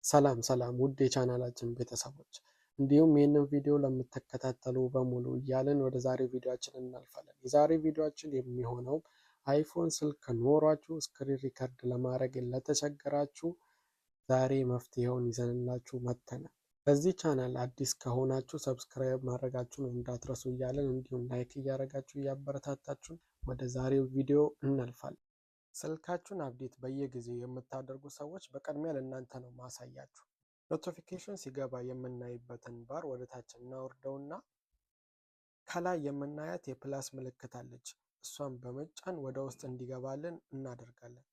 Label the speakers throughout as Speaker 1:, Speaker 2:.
Speaker 1: ሰላም ሰላም ውድ የቻናላችን ቤተሰቦች፣ እንዲሁም ይህንን ቪዲዮ ለምትከታተሉ በሙሉ እያልን ወደ ዛሬ ቪዲዮአችን እናልፋለን። የዛሬ ቪዲዮአችን የሚሆነው iPhone ስልክ ኖሯችሁ screen record ለማድረግ ለተቸገራችሁ ዛሬ መፍትሄውን ይዘንላችሁ መጥተናል። ለዚህ ቻናል አዲስ ከሆናችሁ subscribe ማድረጋችሁን እንዳትረሱ እያልን፣ እንዲሁም like እያደረጋችሁ እያበረታታችሁን ወደ ዛሬው ቪዲዮ እናልፋለን። ስልካችሁን update በየጊዜው የምታደርጉ ሰዎች፣ በቅድሚያ ለእናንተ ነው ማሳያችሁ። Notification ሲገባ የምናይበትን ባር ወደ ታች እናወርደውና ከላይ የምናያት የ plus ምልክት አለች። እሷን በመጫን ወደ ውስጥ እንዲገባልን እናደርጋለን።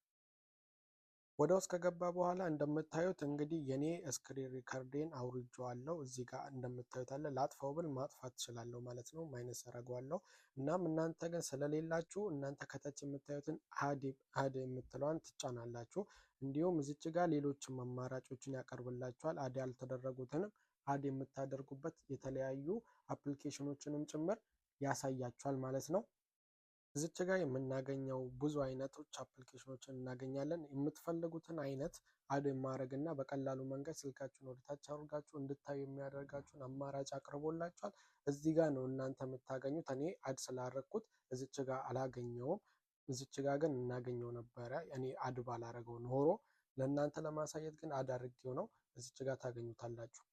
Speaker 1: ወደ ውስጥ ከገባ በኋላ እንደምታዩት እንግዲህ የኔ screen record ኤን አውርጄዋለሁ። እዚህ ጋር እንደምታዩት አለ። ላጥፋው ብል ማጥፋት ትችላለሁ ማለት ነው። Minus አደርገዋለሁ። እናም እናንተ ግን ስለሌላችሁ እናንተ ከታች የምታዩትን add የምትለዋን ትጫናላችሁ። እንዲሁም እዚች ጋር ሌሎችም አማራጮችን ያቀርብላችኋል። Add ያልተደረጉትንም add የምታደርጉበት የተለያዩ application ኖችንም ጭምር ያሳያችኋል ማለት ነው። እዚች ጋር የምናገኘው ብዙ አይነቶች application ኖችን እናገኛለን። የምትፈልጉትን አይነት add ማድረግ እና በቀላሉ መንገድ ስልካችሁን ወደታች አድርጋችሁ እንድታዩ የሚያደርጋችሁን አማራጭ አቅርቦላችኋል። እዚህ ጋር ነው እናንተ የምታገኙት። እኔ add ስላደረግኩት እዚች ጋር አላገኘውም። እዚች ጋር ግን እናገኘው ነበረ እኔ add ባላረገው ኖሮ። ለእናንተ ለማሳየት ግን add አድርጌው ነው። እዚች ጋር ታገኙታላችሁ።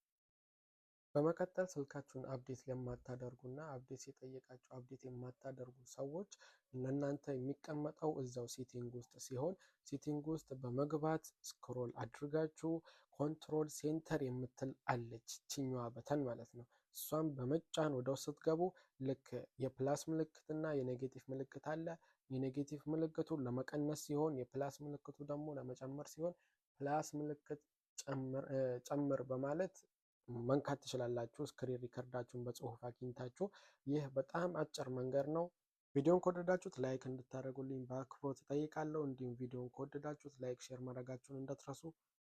Speaker 1: በመቀጠል ስልካችሁን update ለማታደርጉ እና update ሲጠይቃችሁ update የማታደርጉ ሰዎች፣ ለእናንተ የሚቀመጠው እዛው setting ውስጥ ሲሆን፣ setting ውስጥ በመግባት scroll አድርጋችሁ control center የምትል አለች፣ ችኛዋ button ማለት ነው። እሷን በመጫን ወደ ውስጥ ስትገቡ ልክ የ plus ምልክት እና የ negative ምልክት አለ። የ negative ምልክቱ ለመቀነስ ሲሆን የ plus ምልክቱ ደግሞ ለመጨመር ሲሆን፣ plus ምልክት ጨምር በማለት መንካት ትችላላችሁ። Screen record ኣችሁን በጽሁፍ አግኝታችሁ። ይህ በጣም አጭር መንገድ ነው። ቪዲዮን ከወደዳችሁት like እንድታደርጉልኝ በአክብሮት እጠይቃለሁ። እንዲሁም ቪዲዮን ከወደዳችሁት like፣ share ማድረጋችሁን እንዳትረሱ።